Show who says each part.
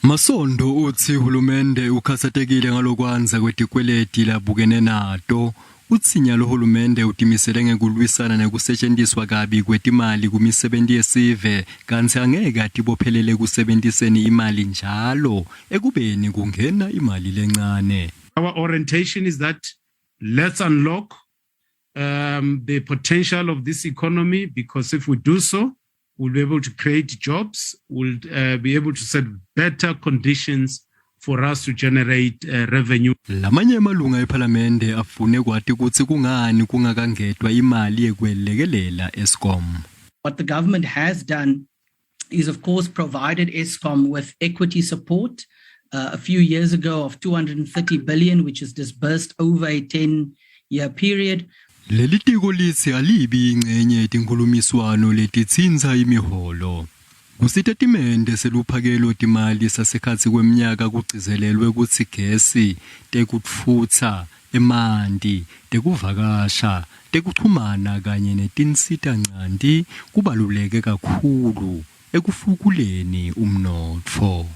Speaker 1: Masondo utsi hulumende ukhatsatekile ngalokwandza kwetikweleti labukene nato. Utsi nyalo hulumende utimisele ngekulwisana nekusetjentiswa kabi kwetimali kumisebenti yesive kantsi angeke atibophelele ekusebentiseni imali njalo ekubeni kungena imali lencane.
Speaker 2: Our orientation is that let's unlock the potential of this economy, because if we do so, we'll be able to create jobs, we'll be able to set better conditions for us to generate revenue.
Speaker 1: Lamanye emalunga ePhalamende afune kwati kutsi kungani kungakangetwa imali yekwelekelela Eskom.
Speaker 3: What the government has done is, of course, provided Eskom with equity support a few years ago of 230 billion, which is disbursed over a 10-year period.
Speaker 1: Leli tiko litsi alibi incenye yetinkhulumiswano letitsintsa imiholo. Kusitatimende seluphakelo timali sasekhatsi kwemnyaka kugcizelelwe kutsi gesi, tekutfutsa, emanti, tekuvakasha, tekuchumana kanye netinsitanchanti kubaluleke kakhulu ekufukuleni umnotfo.